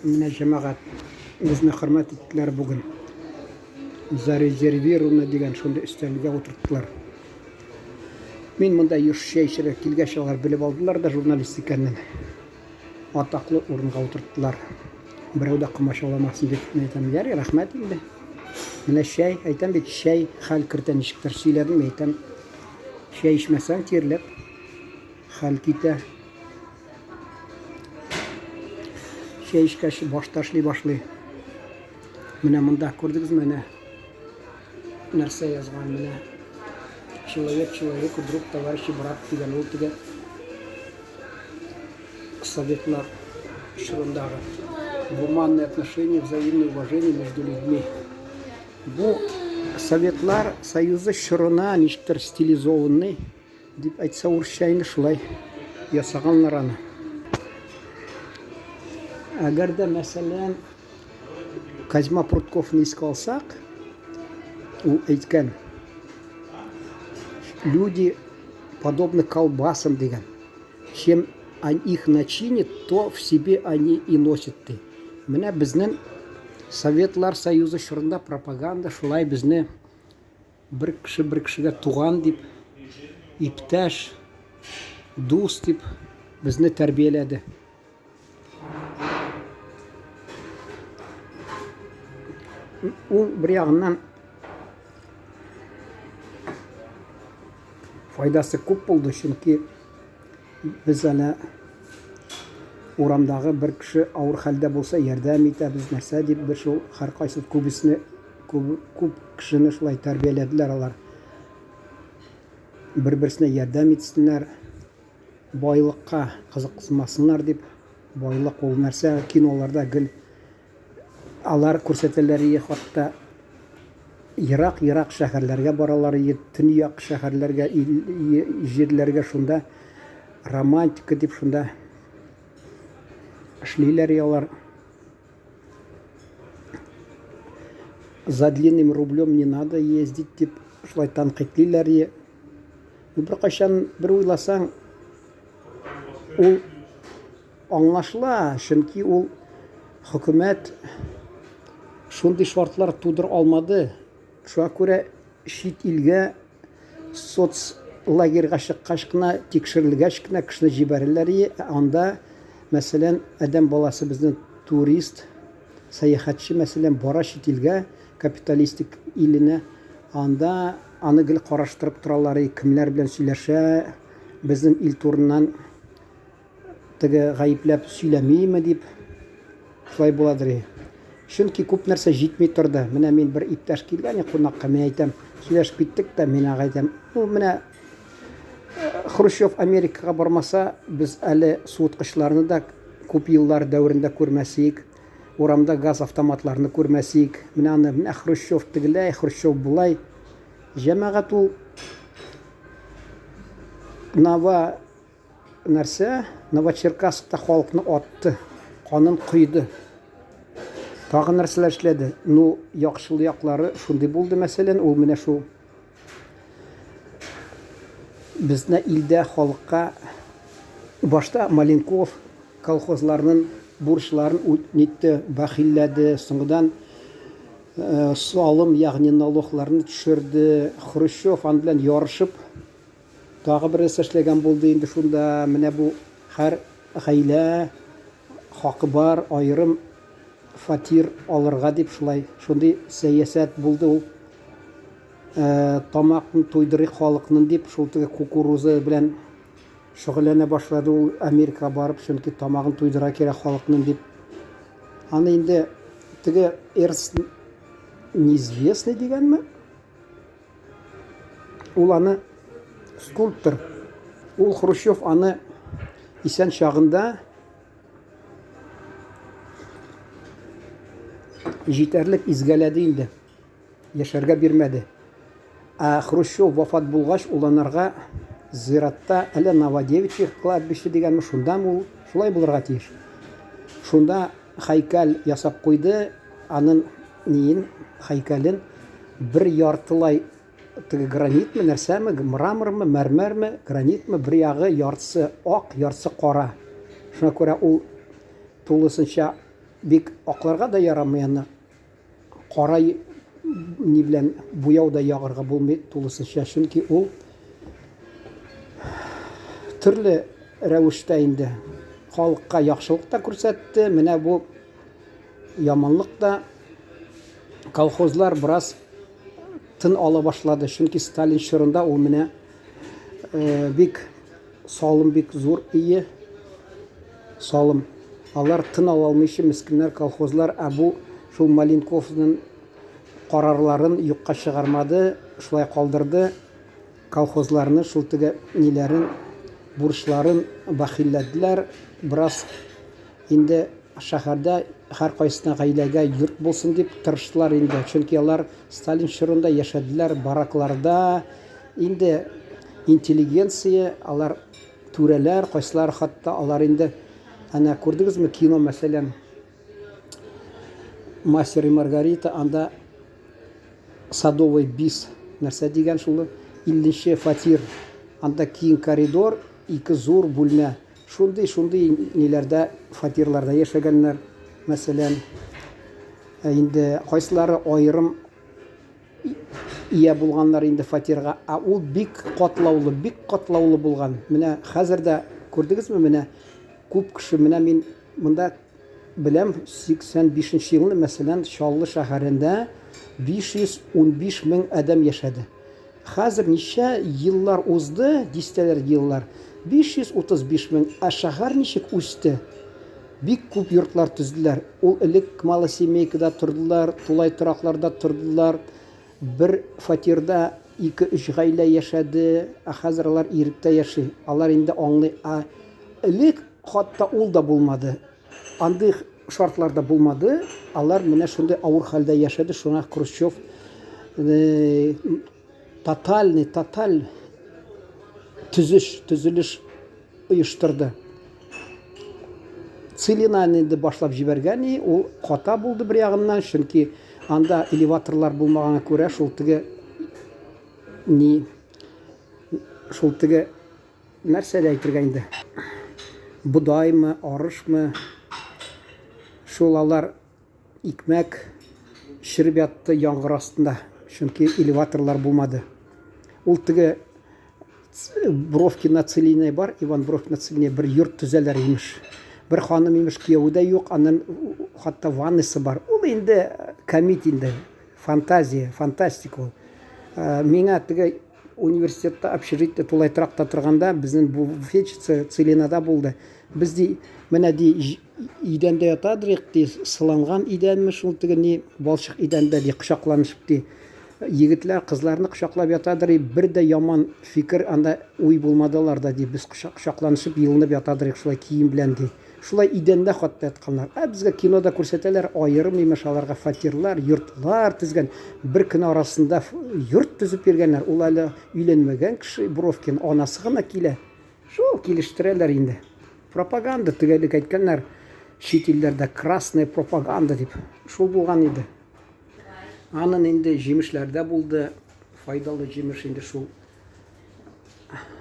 Менә җәмәгать безне хөрмәт иттеләр бүген. Зарезервировано дигән шундый өстәлгә утырттылар. Мин монда еш чәй эчәргә килгәч, алар белеп алдылар да журналист икәнен. Атаклы урынга утырттылар. Берәү дә комачауламасын дип, мин әйтәм, ярый, рәхмәт инде. Менә чәй, әйтәм бит, чәй хәл кертә ничектер сөйләдем, әйтәм. Чәй эчмәсәң, тирләп хәл китә. Чәй эчкәч, баш ташлый башлый. Менә монда күрдегезме, менә нәрсә язган, менә человек человеку друг, товарищ и брат дигән ул теге советлар чорындагы гуманные отношения, взаимное уважение между людьми. Бу Советлар Союзы чорына ничектер стилизованный Дип әйтсә урысча инде шулай ясаганнар аны. Әгәр дә мәсәлән Козьма Прутковны искә алсак, ул әйткән, люди подобны колбасам дигән. Чем их начинит, то в себе они и носят ди. Менә безнең Советлар Союзы чорында пропаганда шулай безне Бер кеше бер кешегә туган дип, иптәш, дус дип безне тәрбияләде. Ул бер ягыннан файдасы күп булды, чөнки без әнә урамдагы бер кеше авыр хәлдә булса ярдәм итәбез, нәрсә дип без шул һәркайсы күбесне Күп, күп кешене шулай тәрбияләделәр алар. Бер-берсенә ярдәм итсеннәр, байлыкка кызыксынмасыннар дип. Байлык ул нәрсә, киноларда гел алар күрсәтәләр ие, хатта ерак-ерак шәһәрләргә баралар ие, төньяк шәһәрләргә, җирләргә шунда романтика дип шунда эшлиләр алар. За длинным рублем не надо ездить дип шулай тәнкыйтьлиләр. Ну, беркайчан бер уйласаң, ул аңлашыла, чөнки ул хөкүмәт шундый шартлар тудыра алмады. Шуңа күрә чит илгә соцлагерьга чыккач кына, тикшерелгәч кенә кешене җибәрәләр и, ә анда, мәсәлән, адәм баласы безнең турист, сәяхәтче, мәсәлән, бара чит илгә, капиталистик иленә, анда аны гел караштырып торалар и, кемнәр белән сөйләшә, безнең ил турыннан теге гаепләп сөйләмиме дип, шулай буладыр. Чөнки күп нәрсә җитми торды. Менә мин бер иптәш килгән кунакка, мин әйтәм, сөйләшеп киттек тә, мин аңа әйтәм, ну менә Хрущев Америкага бармаса, без әле суыткычларны да күп еллар дәверендә күрмәсик, урамда газ автоматларны күрмәсик. Менә аны, менә Хрущев тегеләй, Хрущев болай. Җәмәгать ул Нава Нәрсә? Новочеркасскта халыкны атты, канын койды. Тагы нәрсәләр эшләде? Ну, яхшылы яклары шундый булды, мәсәлән, ул менә шул безне илдә халыкка башта Маленков колхозларның бурычларын нитте, бәхилләде, соңгыдан э, салым, ягъни налогларны төшерде. Хрущев ан белән ярышып Тагы бер нәрсә эшләгән булды инде шунда, менә бу һәр гаилә хакы бар аерым фатир алырга дип шулай шундый сәясәт булды ул. Э, тамакны туйдырыйк халыкның дип шул теге кукуруза белән шөгыльләнә башлады ул Америкага барып, чөнки тамагын туйдыра кирәк халыкның дип. Аны инде теге Эрс неизвестный дигәнме? Ул аны скульптор. Ул Хрущев аны исән чагында җитәрлек изгәләде инде. Яшәргә бирмәде. Ә Хрущев вафат булгач, ул анарга зиратта әллә Новодевичье кладбище дигәнме, шундамы ул, шулай булырга тиеш. Шунда һәйкәл ясап куйды, анын ниен, һәйкәлен бер яртылай теге гранитмы, нәрсәме, мрамормы, мәрмәрме, гранитмы, бер ягы яртысы ак, яртысы кара. Шуңа күрә ул тулысынча Бик акларга да ярамый аны. Кара ни белән буяу да ягарга булмый тулысынча, чөнки ул төрле рәвештә инде халыкка яхшылык та күрсәтте. Менә бу яманлык та колхозлар бераз тын ала башлады. Чөнки Сталин чорында ул менә э, бик салым бик зур ие салым. Алар тын ала алмыйча мескеннәр колхозлар, ә бу шул Маленковның карарларын юкка чыгармады, шулай калдырды. Колхозларны шул теге ниләрен, бурычларын бәхилләделәр. Бераз инде шәһәрдә һәркайсына гаиләгә йорт булсын дип тырыштылар инде. Чөнки алар Сталин чорында яшәделәр баракларда. Инде интеллигенция, алар түрәләр, кайсылары хатта алар инде әнә күрдегезме кино мәсәлән Мастер и Маргарита анда Садовый бис нәрсә дигән шул 50 фатир. Анда киң коридор, ике зур бүлмә. Шундый шундый ниләрдә фатирларда яшәгәннәр. Мәсәлән, ә инде кайсылары аерым ия булганнар инде фатирга, ә ул бик катлаулы, бик катлаулы булган. Менә хәзер дә күрдегезме, менә күп кеше, менә мин монда беләм, 85 нче елны, мәсәлән, Чаллы шәһәрендә 515 мең адәм яшәде. Хәзер ничә еллар узды, дистәләр еллар, 535 мең, ә шәһәр ничек үсте? Бик күп йортлар төзеделәр. Ул элек малосемейкада тордылар, тулай торакларда тордылар. Бер фатирда ике-өч гаилә яшәде, ә хәзер алар иректә яши. Алар инде аңлый. Ә элек хатта ул да булмады. Андый шартлар да булмады. Алар менә шундый авыр хәлдә яшәде. Шуңа Хрущев э, тотальный, тоталь төзеш, төзелеш оештырды. Целинаны инде башлап җибәргән и, ул хата булды бер ягыннан, чөнки анда элеваторлар булмаганга күрә шул теге ни шул теге нәрсә дә әйтергә инде бодаймы, арышмы шул алар Икмәк череп ятты яңгыр астында, чөнки элеваторлар булмады. Ул теге Бровкина Целиная бар, Иван Бровкина Целиная бер йорт төзәләр имеш. Бер ханым имеш кияүе дә юк, аннан хатта ваннасы бар. Ул инде комит инде, фантазия, фантастика ул. Э, миңа теге университетта общежитие тулай торакта торганда безнең буфетчица Целинада булды. Без ди, менә ди Идәндә ятадыр ди, сыланган идәнме шул теге ни, балчык идәндә ди, кочакланышып ди. Егетләр кызларны кочаклап ятадыр, бер дә яман фикер анда уй булмады аларда ди. Без кочакланышып елынып ятадыр шулай кием белән ди. Шулай идәндә хатта ятканнар. Ә безгә кинода күрсәтәләр, аерым имеш аларга фатирлар, йортлар төзгән. Бер көн арасында йорт төзеп биргәннәр. Ул әле өйләнмәгән кеше, Бровкин, анасы гына килә. Шул килештерәләр инде. Пропаганда төгәллек әйткәннәр, чит илләрдә красная пропаганда дип. Шул булган иде. Анын инде җимешләр дә булды. Файдалы җимеш инде шул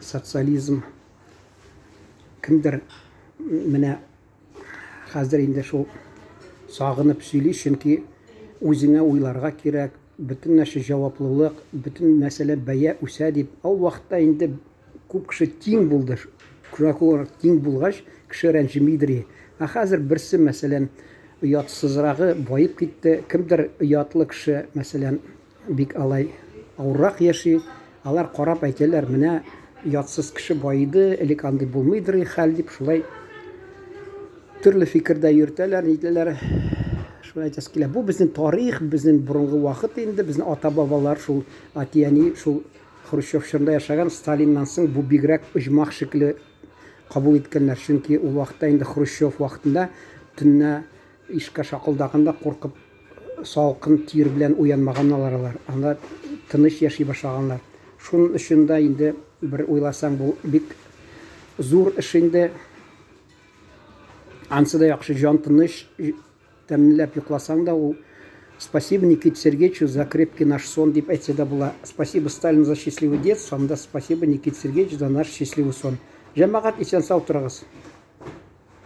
социализм. Кемдер менә хәзер инде шул сагынып сөйли, чөнки үзеңә уйларга кирәк, бөтен нәрсә җаваплылык, бөтен мәсьәлә бәя үсә дип. Ул вакытта инде Күп кеше тиң булды. Шуңа күрә тиң булгач, кеше рәнҗемидер. Ә хәзер берсе, мәсәлән, оятсызрагы баеп китте, кемдер оятлы кеше, мәсәлән, бик алай авыррак яши. Алар карап әйтәләр, менә оятсыз кеше баеды, элек андый булмыйдыр хәл дип, шулай төрле фикердә йөртәләр, нитәләр. Шулай әйтәсе килә. Бу безнең тарих, безнең борынгы вакыт инде, безнең ата-бабалар шул әти-әни шул Хрущев чорында яшәгән Сталиннан соң бу бигрәк оҗмах шикелле кабул иткәннәр. Чөнки ул вакытта инде Хрущев вакытында төнлә ишеккә шакылдаганда куркып салкын тир белән уянмаганнар алар. Анда тыныч яши башлаганнар. Шуның өчен дә инде бер уйласаң бу бик зур эш инде. Ансы да яхшы, җан тыныч, Тәмләп йокласаң да ул Спасибо Никите Сергеевичу за крепкий наш сон дип әйтсә дә була. Спасибо Сталину за счастливое детство, анда спасибо Никите Сергеевичу за наш счастливый сон. Җәмәгать, исән-сау торыгыз.